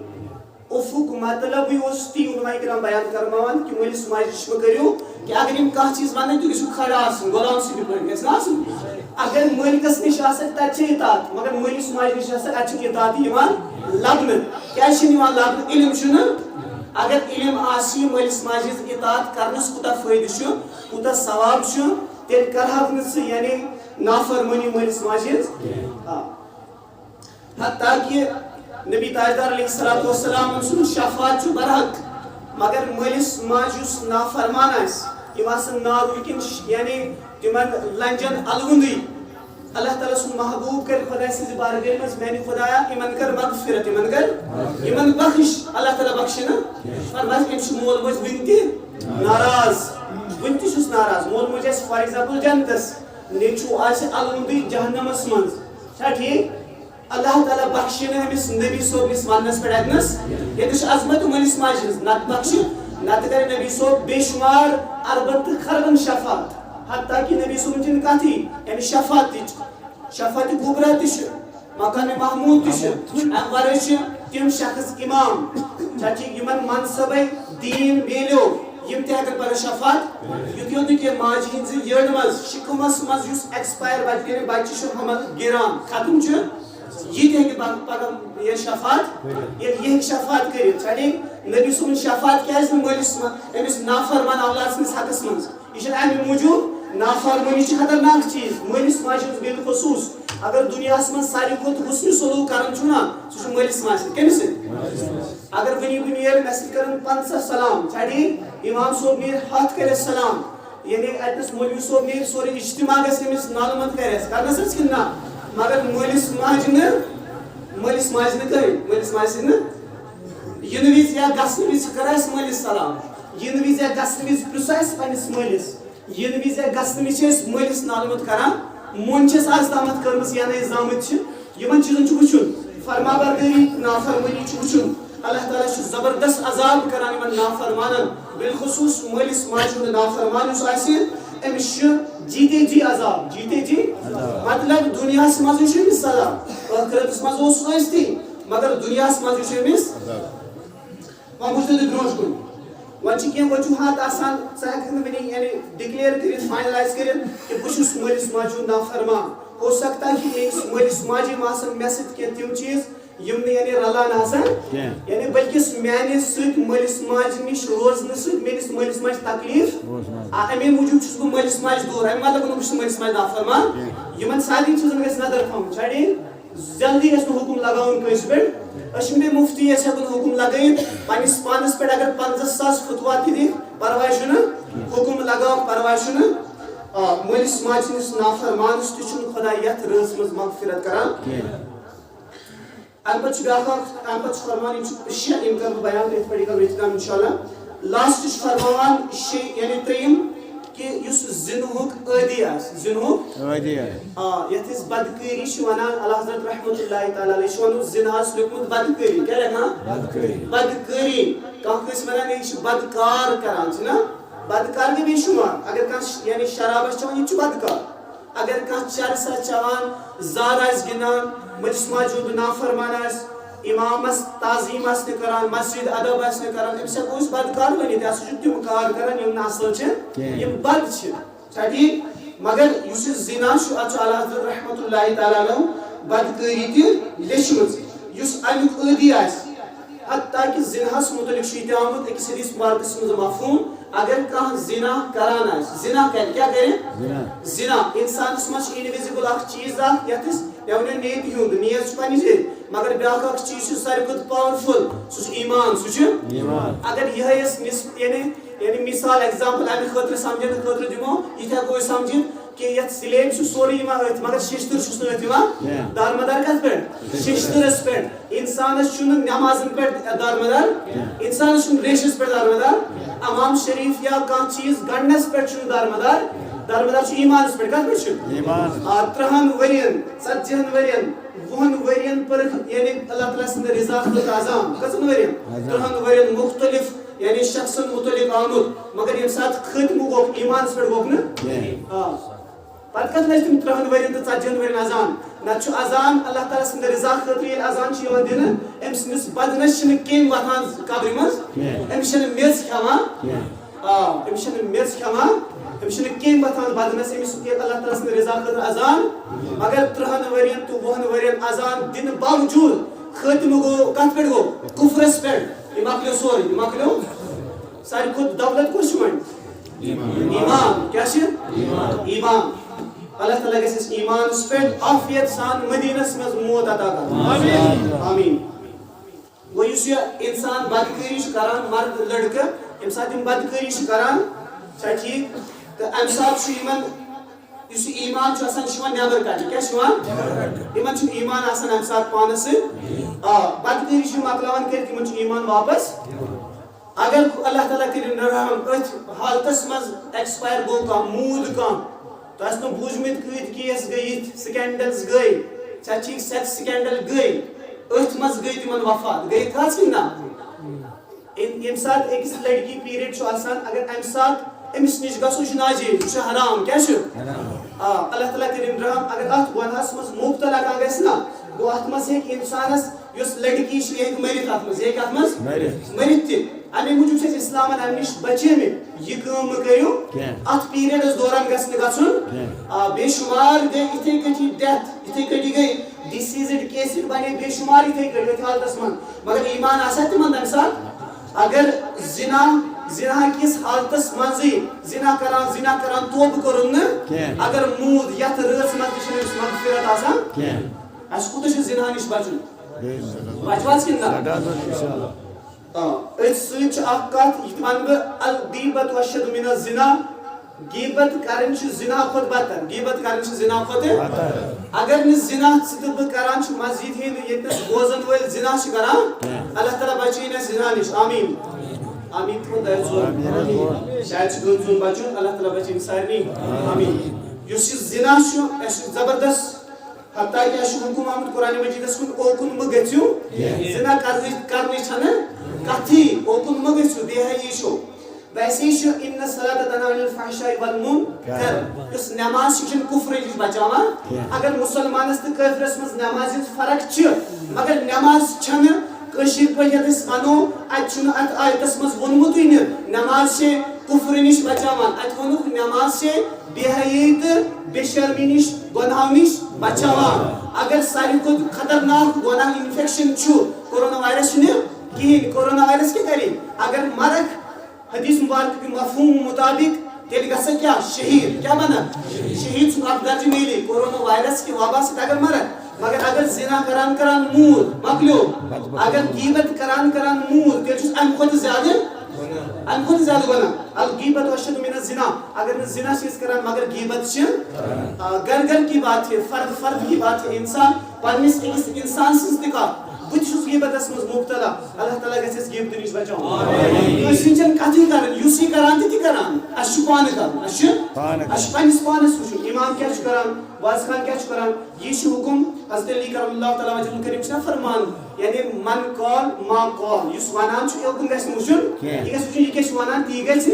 عفوُک مطلبٕے اوس تی علماء کرام بیان کرناوان کہِ مٲلِس ماجہِ نِش مہٕ کٔرِو، کہِ اگر یِم کانٛہہ چیٖز وَنَن، تُہۍ گٔژھِو کھڑا آسُن، غلام سٕنٛدِ پٲٹھۍ گژھِ نہ آسُن۔ اگر مٲلکَس نِش آسَکھ، تَتہِ چھِ اطاعت، مگر مٲلِس ماجہِ نِش آسَکھ، اَتہِ چھِنہٕ اطاعت یِوان لَبنہٕ۔ کیٛازِ چھِنہٕ یِوان لَبنہٕ؟ علم چھُنہٕ۔ اگر علم آسہِ ہے مٲلِس ماجہِ ہٕنٛز اطاعت کرنَس کوٗتاہ فٲیدٕ چھُ، کوٗتاہ ثواب چھُ، تیٚلہِ کرہاکھ نہٕ ژٕ یعنی نافرمٲنی مٲلِس ماجہِ ہٕنٛز۔ آ۔ حتیٰ کہ نبی تاجدار علیہ الصلوۃ والسلام سُنٛد شفاعت چھُ برحق، مگر مٲلِس ماجہِ یُس نافرمان آسہِ، یِم آسَن نارٕ کِنۍ یعنی تِمن لنجن الوندٕے، اللہ تعالیٰ سُنٛد محبوب کرِ خۄداے سٕنٛزِ بارگاہہِ منٛز، میانہِ خۄدایا، یِمن کر مغفرت، یِمن کر، یِمن بخش، اللہ تعالیٰ بخشہِ نہٕ۔ فرماس، أمِس چھُ مول موج وُنہِ تہِ ناراض، وُنہِ تہِ چھُس ناراض۔ مول موج آسہِ، for example، جنتس، نیٚچوٗ آسہِ الوندٕے جہنمس منٛز۔ چھا ٹھیٖک؟ اللہ تعالیٰ بخشہِ نہٕ أمِس نبی صٲبنِس وننس پٮ۪ٹھ اتنس، ییٚتہِ چھِ عظمت مٲلِس ماجہِ ہٕنٛز، نتہٕ بخشہِ، نتہٕ کرِ نبی صٲب بے شمار اربن تہٕ خربن شفاعت، حتیٰ کہ نبی صٲبُن چھِنہٕ کتھٕے، أمِس شفاعت تہِ چھِ۔ شفاعت کبریٰ تہِ چھُ، مقام محمود تہِ چھُ۔ اَمہِ ورٲے چھِ تِم شخص امام، چھا ٹھیٖک، یِمن منصبے دیٖن میلیو، یِم تہِ ہٮ۪کن پگاہ شفاعت۔ یُتھ یوت نہٕ کینٛہہ، ماجہِ ہٕنٛزِ یٔڈ منٛز، شِکمس منٛز یُس ایکسپایر بچہِ، یعنی بچہِ چھُ حمل گِران، ختم چھُ، یہِ تہِ ہیٚکہِ پگاہ، پگاہ یہِ شفاعت، ییٚلہِ یہِ ہیٚکہِ شفاعت کٔرِتھ۔ چھا ٹھیٖک؟ نبی صٲبُن شفاعت کیٛازِ نہٕ مٲلِس ما-، أمِس نافرمان اولاد سٕنٛدِس حقس منٛز؟ یہِ چھُنہٕ اَمہِ موٗجوٗب، نافرمٲنی چھِ خطرناک چیٖز، مٲلِس ماجہِ ہٕنٛز بالخصوٗص۔ اگر دُنیاہَس منٛز ساروی کھۄتہٕ حُسنِ سلوٗک کران چھُ نا، سُہ چھُ مٲلِس ماجہِ سۭتۍ۔ کٔمِس سۭتۍ؟ اگر وٕنی بہٕ نیرٕ، مےٚ سۭتۍ کرن پنٛژاہ سلام، چھا ٹھیٖک؟ اِمام صٲب نیرِ، ہَتھ کَرٮ۪س سلام، یعنی اَتِنَس مولوی صٲب نیرِ، سورُے اجتماع گژھِ أمِس نالہٕ منٛد کَرٮ۪س، کرنَس حظ کِنہٕ نہ؟ مگر مٲلِس ماجہِ نہٕ، مٲلِس ماجہِ نہٕ کٔرِو، مٲلِس ماجہِ سۭتۍ نہٕ۔ یِنہٕ وِزِ یا گژھنہٕ وِزِ کَرو أسۍ مٲلِس سلام، یِنہٕ وِزِ یا گژھنہٕ وِزِ پرٛژھو أسۍ پنٛنِس مٲلِس، یِنہٕ وِزِ یا گژھنہٕ وِزِ چھِ أسۍ مٲلِس نالہٕ منٛد کران۔ مۄنٛڈ چھِ أسۍ آز تامَتھ کٔرمٕژ یا نَے زامٕتۍ چھِ، یِمَن چیٖزَن چھُ وٕچھُن۔ فرما بردٲری، نافرمٲنی چھُ وٕچھُن۔ اللہ تعالیٰ چھُ زبردست عذاب کران یِمَن نافرمانَن، بالخصوٗص مٲلِس ماجہِ ہُنٛد نافرمان یُس آسہِ، أمِس چھُ جیٖتے جی عذاب، جیٖتے جی، مطلب دُنیاہَس منٛز چھُ أمِس سزا، ٲخرتَس منٛز اوس سُہ ٲسۍتٕے، مگر دُنیاہَس منٛز چھُ أمِس۔ وۄنۍ وٕچھتو تُہۍ برونٛٹھ کُن۔ وۄنۍ چھِ کینٛہہ وجوٗہات آسان، ژٕ ہٮ۪ککھ نہٕ وٕنہِ یعنی ڈکلیئر کٔرِتھ، فائنلائز کٔرِتھ کہِ بہٕ چھُس مٲلِس ماجہِ ہُنٛد نافرمان۔ ہو سکتا ہے کہِ میٲنِس مٲلِس ماجہِ ما آسن مےٚ سۭتۍ کینٛہہ تِم چیٖز یِم نہٕ یعنی رلان آسن۔ کینٛہہ۔ یعنی بلکہِ میانہِ سۭتۍ مٲلِس ماجہِ نِش روزنہٕ سۭتۍ میٲنِس مٲلِس ماجہِ تکلیٖف۔ روزنہٕ۔ آ، اَمے موٗجوٗب چھُس بہٕ مٲلِس ماجہِ دوٗر۔ اَمہِ مطلب گوٚو نہٕ بہٕ چھُس مٲلِس ماجہِ نافرمان۔ کینٛہہ۔ یِمن سارنٕے چیٖزن گژھِ نظر تھاوُن۔ چھا ٹھیٖک؟ جلدی گژھِ نہٕ حُکُم لگاوُن کٲنٛسہِ پٮ۪ٹھ۔ أسۍ چھِنہٕ بیٚیہِ مُفتی، أسۍ ہٮ۪کو نہٕ حُکُم لگٲیِتھ۔ پننِس پانس پٮ۪ٹھ اگر پنٛژاہ ساس فتوا تہِ دِکھ، پرواے چھُنہٕ۔ حُکُم لگاوکھ، پرواے چھُنہٕ۔ آ، مٲلِس ماجہِ ہٕنٛدِس نافرمانس تہِ چھُنہٕ خۄدا یتھ رٲژ منٛز مغفرت کران۔ کینٛہہ۔ اَمہِ پتہٕ چھُ بیٛاکھ اکھ، اَمہِ پتہٕ چھُ فرمان، یِم چھِ شےٚ، یِم کرٕ بہٕ بیان، تٔتھۍ پٮ۪ٹھ کرو اختتام انشاءاللہ۔ لاسٹ چھُ فرماوان شےٚ، یعنی ترٛیٚیِم، کہِ یُس زِنہُک عٲدی آسہِ، زِنہُک۔ عٲدی آسہِ۔ آ، یَتھ أسۍ بدکٲری چھِ وَنان، اعلیٰ حضرت رحمتہ اللہ تعالیٰ علیہ چھُ وَنان، زِناہَس لیوٚکھمُت بدکٲری۔ کیٛاہ لیکھان؟ بدکٲری۔ بدکٲری۔ کانٛہہ کٲنٛسہِ وَنان، یہِ چھِ بدکار کران، چھِنہ؟ بدکار گٔے بے شمار۔ اگر کانٛہہ ش-، یعنی شراب آسہِ چٮ۪وان، یہِ تہِ چھُ بدکار۔ اگر کانٛہہ چرس آسہِ چٮ۪وان، زار آسہِ گِنٛدان، مٲلِس ماجہِ ہُنٛد نافرمان آسہِ، امامس تعظیم آسہِ نہٕ کران، مسجد ادب آسہِ نہٕ کران، أمِس ہٮ۪کو أسۍ بدکار ؤنِتھ۔ یہِ ہسا چھُ تِم کار کران، یِم نہٕ اصل چھِ، کِہیٖنۍ۔ یِم بد چھِ۔ چھا ٹھیٖک؟ مگر یُس یہِ زِنا چھُ، اَتھ چھُ اعلیٰ حضرت رحمتہ اللہ تعالیٰ علیہ بدکٲری تہِ لیٚچھمٕژ۔ یُس اَمیُک عٲدی آسہِ، حتیٰ کہِ زِناہَس مُتعلِق چھُ یہِ تہِ آمُت أکِس حدیث مبارکَس منٛز مفہوٗم، اگر کانٛہہ زِنا کران آسہِ، زِنا کرِ، کیٛاہ کرِ؟ زِنا۔ زِنا۔ اِنسانَس منٛز چھِ invisible اکھ چیٖز اکھ، یَتھ أسۍ، مےٚ وَنیو نیتہِ ہُنٛد، نیت چھِ پنٛنہِ جایہِ، مگر بیٛاکھ اکھ چیٖز چھُ ساروی کھۄتہٕ powerful، سُہ چھُ ایمان، سُہ چھُ ایمان۔ اگر یِہوٚے أسۍ نِس-، یعنی یعنی مثال، example، اَمہِ خٲطرٕ سمجھنہٕ خٲطرٕ دِمو، یہِ تہِ ہٮ۪کو أسۍ سمجھِتھ کہِ یَتھ سِلیب چھُ سورُے یِوان أتھۍ، مگر شیشتٕر چھُس نہٕ أتھۍ یِوان۔ کینٛہہ۔ دارمدار کَتھ پٮ۪ٹھ؟ شیشتٕرَس پٮ۪ٹھ۔ اِنسانَس چھُنہٕ نٮ۪مازَن پٮ۪ٹھ دارمدار، اِنسانَس چھُنہٕ ریشَس پٮ۪ٹھ دارمدار۔ اِمام شریٖف یا کانٛہہ چیٖز گنٛڈنَس پٮ۪ٹھ چھُنہٕ دارمدار، دارمدار چھُ ایٖمانَس پٮ۪ٹھ۔ کَتھ پٮ۪ٹھ چھُ؟ ایٖمان۔ آ، تٕرٛہَن ؤرِین، ژَتجِہَن ؤرِین، وُہَن ؤرِین پٔرٕکھ، یعنی اللہ تعالیٰ سٕنٛدِ رضا خٲطرٕ عذان۔ کٔژَن ؤرِین؟ عذان۔ تٕرٛہَن ؤرِین مُختٔلِف یعنی شخصن متعلق آمُت، مگر ییٚمہِ ساتہٕ خٲتمہٕ گوٚو، ایٖمانَس پٮ۪ٹھ گوٚو نہٕ۔ کینٛہہ۔ آ۔ پَتہٕ کَتھ لٔج تِم تٕرٛہَن ؤرِین تہٕ ژَتجِہَن ؤرِین اذان؟ نَتہٕ چھُ اذان اللہ تعالیٰ سٕنٛدِ رضا خٲطرٕ ییٚلہِ اذان چھُ یِوان دِنہٕ، أمۍ سٕنٛدِس بدنَس چھِنہٕ کیٚمۍ وۄتھان قبرِ منٛز، کینٛہہ۔ أمِس چھِنہٕ میٚژ کھٮ۪وان۔ کینٛہہ۔ آ، أمِس چھِنہٕ میٚژ کھٮ۪وان، أمِس چھِنہٕ کیٚمۍ وۄتھان بدنَس، أمِس ییٚلہِ اللہ تعالیٰ سٕنٛدِ رضا خٲطرٕ اذان، مگر تٕرٛہَن ؤرِین تہٕ وُہَن ؤرِین اذان دِنہٕ باوجوٗد خٲتمہٕ گوٚو، کَتھ پٮ۪ٹھ گوٚو؟ کُفرَس پٮ۪ٹھ۔ یہِ مۄکلیو سورُے، یہِ مۄکلیو۔ ساروی کھۄتہٕ دولت کُس چھُ وۄنۍ؟ ایمان۔ ایمان۔ کیٛاہ چھِ؟ ایمان۔ ایمان۔ اللہ تعالیٰ گژھِ اَسہِ ایٖمانَس پٮ۪ٹھ عافیت سان مدیٖنَس منٛز موت عطا کَرُن۔ آمیٖن۔ آمیٖن۔ وۄنۍ یُس یہِ اِنسان بدکٲری چھُ کَران، مرد لٔڑکہٕ، ییٚمہِ ساتہٕ یِم بدکٲری چھِ کَران، چھا ٹھیٖک؟ تہٕ اَمہِ ساتہٕ چھُ یِمَن یُس یہِ ایٖمان چھُ آسان، یہِ چھُ یِوان نٮ۪بر کَڑنہٕ۔ کیٛاہ چھُ یِوان؟ یِمَن چھُنہٕ ایٖمان آسان اَمہِ ساتہٕ پانَس سۭتۍ۔ آ، بدکٲری چھِ مۄکلاوان کٔرِتھ، یِمَن چھُ ایٖمان واپَس۔ اگر اللہ تعالیٰ کٔرِنۍ رحم، أتھۍ حالتَس منٛز expire گوٚو کانٛہہ، موٗد کانٛہہ، تۄہہِ آسہِ نہٕ بوٗزمُت کۭتۍ case گٔے یِتھۍ، scandals گٔے، ژےٚ چھِ sex scandal گٔے، أتھۍ منٛز گٔے تِمَن وفات، گٔے کھاژ کِنہٕ نہ؟ ییٚمہِ ییٚمہِ ساتہٕ أکِس لڑکی period چھُ آسان، اگر اَمہِ ساتہٕ أمِس نِش گژھُن چھُ ناجٲیِز، یہِ چھُ حرام۔ کیٛاہ چھُ؟ حرام۔ آ، اللہ تعالیٰ کٔرِنۍ رحم، اگر اَتھ گۄناہَس منٛز مُبتلا کانٛہہ گژھِ نا، گوٚو اَتھ منٛز ہیٚکہِ اِنسانَس، یۄس لڑکی چھِ، یہِ ہیٚکہِ مٔرِتھ اَتھ منٛز، یہِ ہیٚکہِ اَتھ منٛز مٔرِتھ۔ مٔرِتھ تہِ۔ اَمے موٗجوٗب چھِ اَسہِ اِسلامَن اَمہِ نِش بچٲومٕتۍ، یہِ کٲم مہٕ کٔرِو۔ کینٛہہ۔ اَتھ periodَس دوران گژھِ نہٕ گژھُن۔ کینٛہہ۔ آ، بے شُمار گٔے یِتھَے کٔٹھۍ death، یِتھَے کٔٹھۍ گٔے deceased cases بَنے بے شُمار یِتھَے کٔٹھۍ أتھۍ حالتَس منٛز۔ مگر ایٖمان آسہِ ہا تِمن تَمہِ ساتہٕ؟ اگر زِنا، زِنا کِس حالتس منٛزٕے زِنا کران، زِنا کران توبہٕ کوٚرُن نہٕ، کینٛہہ۔ اگر موٗد یتھ رٲژ منٛز تہِ چھُنہٕ أمِس مغفرت آسان، کینٛہہ۔ اَسہِ کوٗتاہ چھُ زِنا نِش بچُن؟ بے شک۔ بچو حظ کِنہٕ نہ؟ سٮ۪ٹھاہ درست، انشاءاللہ۔ آ، أتھۍ سۭتۍ چھِ اکھ کتھ، یہِ تہِ ونہٕ بہٕ، الغیبت اشد من الزنا۔ غیبت کرٕنۍ چھِ زِنا کھۄتہٕ بدتر۔ غیبت کرٕنۍ چھِ زِنا کھۄتہٕ۔ بدتر۔ اگر نہٕ زِنا ژٕ تہٕ بہٕ کران چھِ مسجد ہٕنٛدۍ، ییٚتہِ نَس بوزن وٲلۍ زِنا چھِ کران، کینٛہہ۔ اللہ تعالیٰ بچٲیِن اَسہِ زِنا نِش۔ آمیٖن۔ آمیٖن تہِ ووٚن دۄیو ژورو۔ آمیٖن حظ ووٚن۔ شاید چھُ کٲنٛسہِ ہُنٛد بچُن، اللہ تعالیٰ بچٲیِن سارنٕے۔ آمیٖن۔ یُس یہِ زِنا چھُ، اَسہِ چھُ زبردست، حتیٰ کہِ اَسہِ چھُ حُکُم آمُت قرآنِ مجیٖدَس کُن، اوکُن مہٕ گٔژھِو۔ کینٛہہ۔ زِنا کرنٕچ، کرنٕچ چھَنہٕ کَتھٕے، اوکُن مہٕ گٔژھِو، بے حیٲیی چھو۔ ویسے چھُ ان الصلاۃ تنہیٰ عن الفحشاء والمنکر۔ یُس نماز چھِ، یہِ چھُنہٕ کُفرٕ نِش بچاوان۔ کینٛہہ۔ اگر مُسلمانس تہٕ کٲفرس منٛز نمازِ ہٕنٛز فرق چھِ، مگر نماز چھَنہٕ کٲشِر پٲٹھۍ یَتھ أسۍ وَنو، اَتہِ چھُنہٕ اَتھ آیتس منٛز ووٚنمُتٕے نہٕ، نماز چھے کُفرٕ نِش بچاوان۔ اَتہِ ووٚنُکھ، نماز چھے بے حیٲیی تہٕ بے شرمی نِش، گۄناہو نِش بچاوان۔ اگر ساروی کھۄتہٕ خطرناک گۄناہ infection چھُ، کورونا وائرس چھُنہٕ کِہیٖنۍ۔ کورونا وائرس کیٛاہ کرِ؟ اگر مرکھ حدیث مبارک کے مفہوم مطابق تیٚلہِ گژھِ کیٛاہ؟ شہیٖد۔ کیٛاہ بنن؟ شہیٖد سُنٛد اکھ درجہٕ میلہِ۔ کورونا وائرس کہِ وبا سۭتۍ اگر مرن، مگر اگر زنا کران کران موٗد، مۄکلیو۔ اگر غیبت کران کران موٗد، تیٚلہِ چھُس اَمہِ کھۄتہٕ زیادٕ، اَمہِ کھۄتہٕ زیادٕ گۄناہ۔ الغیبت اشد من الزنا۔ اگر نہٕ زنا چھِ أسۍ کران، مگر غیبت چھِ، آ، گھر گھر کی بات ہے، فرد فرد کی بات ہے۔ انسان پننِس أکِس انسان سٕنٛز تہِ کتھ بہٕ تہِ چھُس غیبتس منٛز مُبتلا۔ اللہ تعالیٰ گژھِ اَسہِ غیبتہٕ نِش بچاوُن۔ کٲنٛسہِ ہٕنٛز چھَنہٕ کَتھٕے کَرٕنۍ، یُس یہِ کَران تہِ تہِ کَران۔ اَسہِ چھُ پانہٕ کَرُن، اَسہِ چھُ پانہٕ اَسہِ چھُ پنٛنِس پانَس وٕچھُن، اِمام کیٛاہ چھُ کَران، واعظ خان کیٛاہ چھُ کَران۔ یہِ چھُ حُکُم حضرت علی کرم اللہ تعالیٰ وجہہ کریم چھُنہ فرمان، یعنی من قال ما قال، یُس وَنان چھُ، یہِ کُن گژھِ نہٕ وٕچھُن، کینٛہہ۔ یہِ گژھِ وٕچھُن، یہِ کیٛاہ چھُ وَنان، تی گژھِ،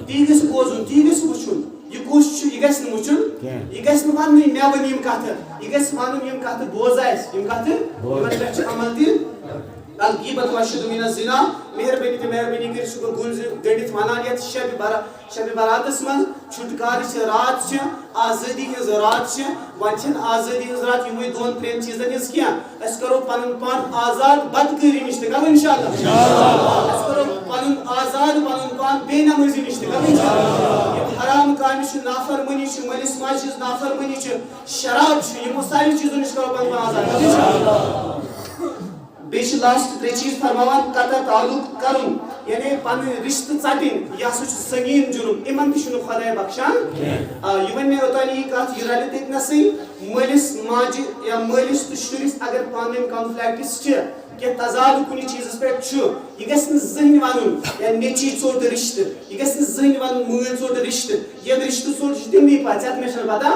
تی گژھِ بوزُن، تی گژھِ وٕچھُن۔ یہِ کُس چھُ، یہِ گژھِ نہٕ وٕچھُن، کینٛہہ۔ یہِ گژھِ نہٕ وَننُے، مےٚ وَن یِم کَتھٕ، یہِ گژھِ وَنُن، یِم کَتھٕ بوز اَسہِ، یِم کَتھٕ، بوز۔ یِمَن پٮ۪ٹھ چھُ عمل تہِ۔ الغیبت اشد من الزنا، مہربٲنی تہٕ مہربٲنی کٔرِتھ چھُس بہٕ گُنٛز گٔنٛڈِتھ وَنان یَتھ شبِ برا-، شبِ براتَس منٛز، چھُٹکارٕ چھِ، رات چھِ، آزٲدی ہٕنٛز رات چھِ، وۄنۍ چھَنہٕ آزٲدی ہٕنٛز رات یِموٕے دۄن ترٛٮ۪ن چیٖزَن ہٕنٛز کینٛہہ۔ أسۍ کرو پنُن پان آزاد بدکٲری نِش تہِ، کرو انشاءاللہ۔ أسۍ کرو پنُن آزاد، پنُن پان بے نمٲزی نِش تہِ، کرو انشاءاللہ۔ یِم حرام کامہِ چھِ، نافرمٲنی چھِ، مٲلِس ماجہِ ہٕنٛز نافرمٲنی چھِ، شراب چھِ، یِمو ساروی چیٖزو نِش کرو پنُن پان آزاد، کرو انشاءاللہ۔ بیٚیہِ چھِ لاسٹ ترٛےٚ چیٖز فرماوان، قطع تعلق کرُن، یعنی پنٕنۍ رشتہٕ ژٹٕنۍ، یہِ ہسا چھُ سنگین جُرم، یِمن تہِ چھُنہٕ خۄداے بخشان۔ آ، یہِ وۄنۍ مےٚ اوٚتام یہِ کتھ، یہِ رلہِ تٔتۍ نسٕے۔ مٲلِس ماجہِ یا مٲلِس تہٕ شُرِس اگر پانہٕ ؤنۍ کانفلیکٹس چھِ، کینٛہہ تضاد کُنہِ چیٖزس پٮ۪ٹھ چھُ، یہِ گژھِ نہٕ زٕہٕنۍ ونُن، یا نیٚچی ژوٚٹ رشتہٕ، یہِ گژھِ نہٕ زٕہٕنۍ ونُن، مٲلۍ ژوٚٹ رشتہٕ۔ یِم رشتہٕ ژوٚٹ چھِ تِمنٕے پتہ، ژےٚ تہِ مےٚ چھنہٕ پتہ۔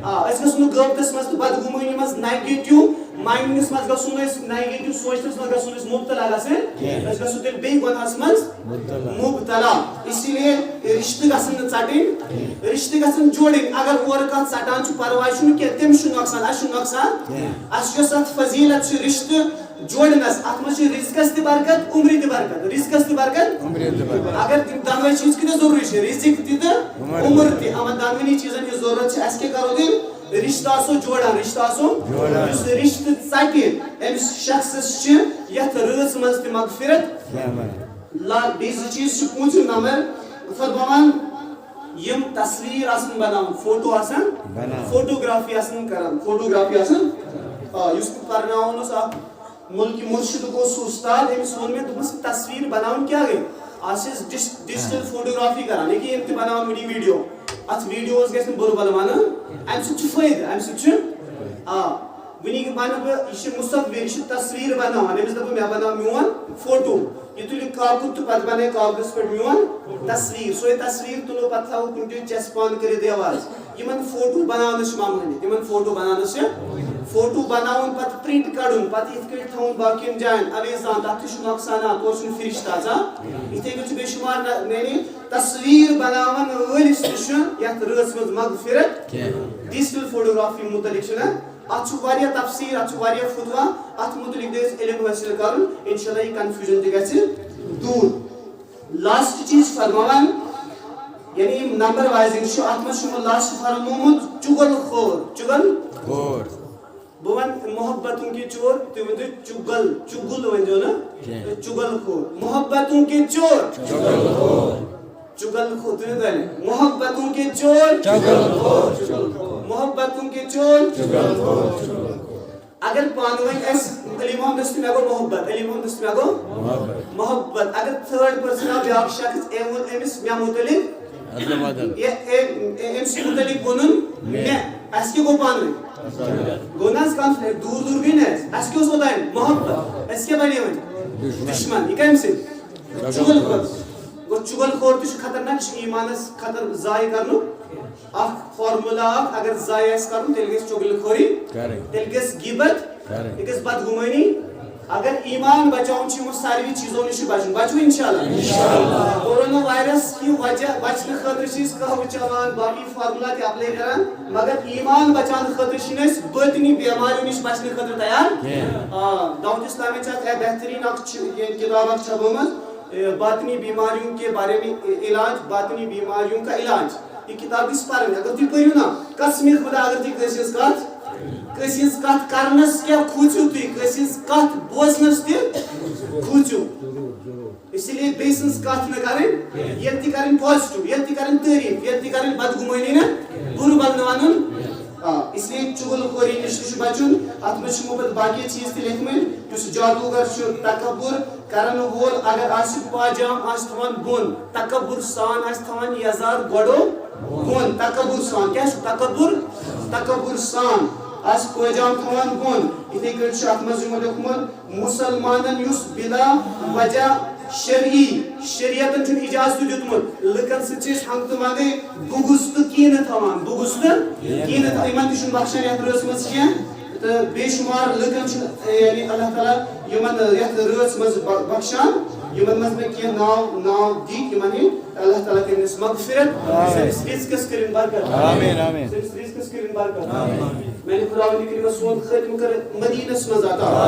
آ، أسۍ گژھو نہٕ غٲبتس منٛز تہٕ بدگُمٲنی منٛز، نیگیٹو ماینڈس منٛز گژھو نہٕ أسۍ، نیگیٹو سونچنس منٛز گژھو نہٕ أسۍ مبتلا گژھٕنۍ۔ أسۍ گژھو تیٚلہِ بیٚیہِ گۄناہس منٛز مبتلا۔ اسی لیے رشتہٕ گژھن نہٕ ژٹٕنۍ، رشتہٕ گژھن جوڑٕنۍ۔ اگر اورٕ کانٛہہ ژٹان چھُ، پرواے چھُنہٕ کینٛہہ، تٔمِس چھُ نۄقصان، اسہِ چھُ نۄقصان۔ اسہِ یۄس اتھ فضیلت چھِ رشتہٕ جوڑنس، اتھ منٛز چھِ رزقس تہِ برکت، عمرِ تہِ برکت، رزقس تہِ برکت۔ عمرِ تہِ برکت۔ اگر تِم دۄنوے چیٖز کۭتیاہ ضروٗری چھِ، رزق تہِ تہٕ عمر۔ عمر تہِ، یِمن دۄنوٕنی چیٖزن ہٕنٛز ضروٗرت چھِ، اسہِ کیٛاہ کرو تیٚلہِ؟ رشتہٕ آسو جوڑان، رشتہٕ آسو جوڑان۔ یُس رشتہٕ ژٹہِ، أمِس شخصس چھِ یتھ رٲژ منٛز تہِ مغفرت۔ کیٛاہ وَنان؟ لا-، بیٚیہِ زٕ چیٖز چھِ، پوٗنٛژِم نمبر فرماوان، یِم تصویر آسن بناوان، فوٹو آسن، بناوان۔ فوٹوگرافی آسن کران، فوٹوگرافی آسن، آ، یُس بہٕ پرناوان اوس اکھ مُلکہِ مُرشِدُک اوس سُہ اُستاد، أمِس ووٚن مےٚ، دوٚپمَس، "یہِ تصویٖر بَناوُن کیٛاہ گٔے؟ آز چھِ أسۍ ڈِس-، ڈِجٹل فوٹوگرافی کَران، ییٚکیٛاہ یِم تہِ بَناوَن وٕنی ویٖڈیو۔ اَتھ ویٖڈیووَس گژھِ نہٕ بُرٕ بَلہٕ وَنُن، اَمہِ سۭتۍ چھُ فٲیدٕ، اَمہِ سۭتۍ چھُ۔" آ، وٕنی وَنہٕ بہٕ، یہِ چھِ مُصوِر، یہِ چھِ تصویٖر بَناوان، أمِس دَپو، "مےٚ بَناو میون فوٹو۔" یہِ تُلہِ کاکُد تہٕ پَتہٕ بَنایہِ کاغذَس پٮ۪ٹھ میون تصویٖر، سۄے تصویٖر تُلو پَتہٕ تھاوو کُنہِ جایہِ چَسپان کٔرِتھ دیوارَس۔ یِمن فوٹو بناونس چھِ ممٲنِیت، یِمن فوٹو بناونس چھِ، فوٹو بناوُن، پتہٕ پرنٹ کڑُن، پتہٕ یِتھ کٔنۍ تھاوُن باقین جاین اویزان، تتھ تہِ چھُ نۄقصانات، تورٕ چھُنہٕ فرشتہٕ اژان۔ یِتھے کٔنۍ چھُ بے شمار نہ-، یعنی تصویر بناون وٲلِس تہِ چھُ یتھ رٲژ منٛز مغفرت۔ ڈیجیٹل فوٹوگرافی متعلق چھُنہ، اتھ چھُ واریاہ تفسیر، اتھ چھُ واریاہ فتوا، اتھ متعلق گژھِ علم حٲصِل کرُن، انشاءاللہ یہِ کنفیوجن تہِ گژھِ دوٗر۔ لاسٹ چیٖز فرماوان، یعنی یِم نمبر وائزنگ چھُ، اتھ منٛز چھُ یِمو لاسٹ فرمومُت چُغل خور، چُغل۔ خور۔ بہٕ وَنہٕ محبتوں کے چور، تُہۍ ؤنۍزیو چُغل، چُغل ؤنۍزیو نہٕ، کینٛہہ۔ چُغل خور، محبتوں کے چور۔ چُغل خور۔ چُغل خور، تُہۍ ؤنۍزیو محبتوں کے چور۔ چُغل خور۔ محبتوں کے چور۔ چُغل خور۔ اگر پانہٕ ؤنۍ اَسہِ علی محمدس تہٕ مےٚ گوٚو محبت، علی محمدس تہٕ مےٚ گوٚو محبت۔ محبت۔ اگر تھٲرڈ پٔرسن آو، بیٛاکھ شخص، أمۍ ووٚن أمِس مےٚ مُتعلق، مطلب، مطلب۔ یا أمۍ، أمۍ سٕنٛدِ مُتعلق ووٚنُن مےٚ۔ مےٚ۔ اَسہِ کیٛاہ گوٚو پانہٕ ؤنۍ؟ گوٚو نہ حظ کنفلکٹ؟ دوٗر دوٗر گٔے نہ أسۍ۔ اَسہِ کیٛاہ اوس اوٚتام؟ محبت۔ أسۍ کیٛاہ بنے وۄنۍ؟ دُشمن۔ دُشمن۔ یہِ کَمہِ سۭتۍ؟ چُغل خور۔ گوٚو چُغل خور تہِ چھُ خطرناک، یہِ چھُ ایٖمانس خطر ضایع کرنُک اکھ فارمولا اکھ، اگر ضایع آسہِ کرُن، تیٚلہِ گژھِ چُغل خوری، کرٕنۍ۔ تیٚلہِ گژھِ غیبت، کرٕنۍ۔ تیٚلہِ گژھِ بدگُمٲنی۔ اگر ایٖمان بچاوُن چھُ، یِمو ساروی چیٖزو نِش چھُ بچُن، بچو انشاءاللہ۔ انشاءاللہ۔ کورونا وائرس کہِ وجہ بچنہٕ خٲطرٕ چھِ أسۍ قہوٕ چٮ۪وان، باقٕے فارمولا تہِ اپلاے کران، مگر ایٖمان بچاونہٕ خٲطرٕ چھِنہٕ أسۍ بٲطنی بٮ۪ماریو نِش بچنہٕ خٲطرٕ تیار۔ کینٛہہ۔ آ، دعوت اسلامی چھِ اکھ بہترین اکھ چھ-، یہِ کِتاب اکھ چھپٲمٕژ، اے، باطنی بیماریوں کے بارے میں علاج، باطنی بیماریوں کا علاج۔ یہِ کِتاب گژھِ پرٕنۍ۔ اگر تُہۍ پٔرِو نا، قسمِ خدا، اگر تُہۍ کٲنٛسہِ ہٕنٛز کتھ، کٲنٛسہِ ہٕنٛز کتھ کرنس کیٛاہ کھوٗژِو تُہۍ، کٲنٛسہِ ہٕنٛز کتھ بوزنس تہِ کھوٗژِو۔ اسی لیے بیٚیہِ سٕنٛز کتھ نہٕ کرٕنۍ، ییٚلہِ تہِ کرٕنۍ پازیٹیو، ییٚلہِ تہِ کرٕنۍ تعریٖف، ییٚلہِ تہِ کرٕنۍ بدگُمٲنی نہٕ، بُرٕ بل نہٕ ونُن۔ آ، اس لیے چُغل خوری نِش تہِ چھُ بچُن۔ اتھ منٛز چھِ یِمو پتہٕ باقی چیٖز تہِ لیکھمٕتۍ، یُس جادوگر چھُ، تکبر کرن وول اگر آسہِ، پاجام آسہِ تھاوان بۄن، تکبر سان آسہِ تھاوان یزار گۄڈو بۄن، تکبر سان۔ کیٛاہ چھُ تکبر؟ تکبر سان۔ آسہِ پٲجام تھاوان بۄن۔ یِتھے کٲٹھۍ چھُ اَتھ منٛز یِمو لیوٚکھمُت، مُسلمانن یُس بِلا وجہ شرعی، شریعتن چھُنہٕ اِجازت دیُتمُت، لُکن سۭتۍ چھِ أسۍ ہنٛگتہٕ منٛگے بُغض تہٕ کینہٕ تھاوان، بُغض تہٕ کینہٕ تھاوان، یِمن تہِ چھُنہٕ بخشان یَتھ رٲژ منٛز کینٛہہ۔ تہٕ بے شُمار لُکن چھُ، یعنی، اللہ تعالیٰ یِمن یَتھ رٲژ منٛز ب-، بخشان، یِمن منٛز مےٚ کینٛہہ ناو، ناو دِتھ، یِمن ہٕنٛدۍ اللہ تعالیٰ کٔرِنَس مغفرت، سٲنِس رِزقس کٔرِن برکت۔ آمین، آمین۔ سٲنِس رِزقس کٔرِن برکت۔ میانہِ خداوندِ کٔرِن سون خٲتمہٕ کٔرِن مدیٖنس منٛز عطا۔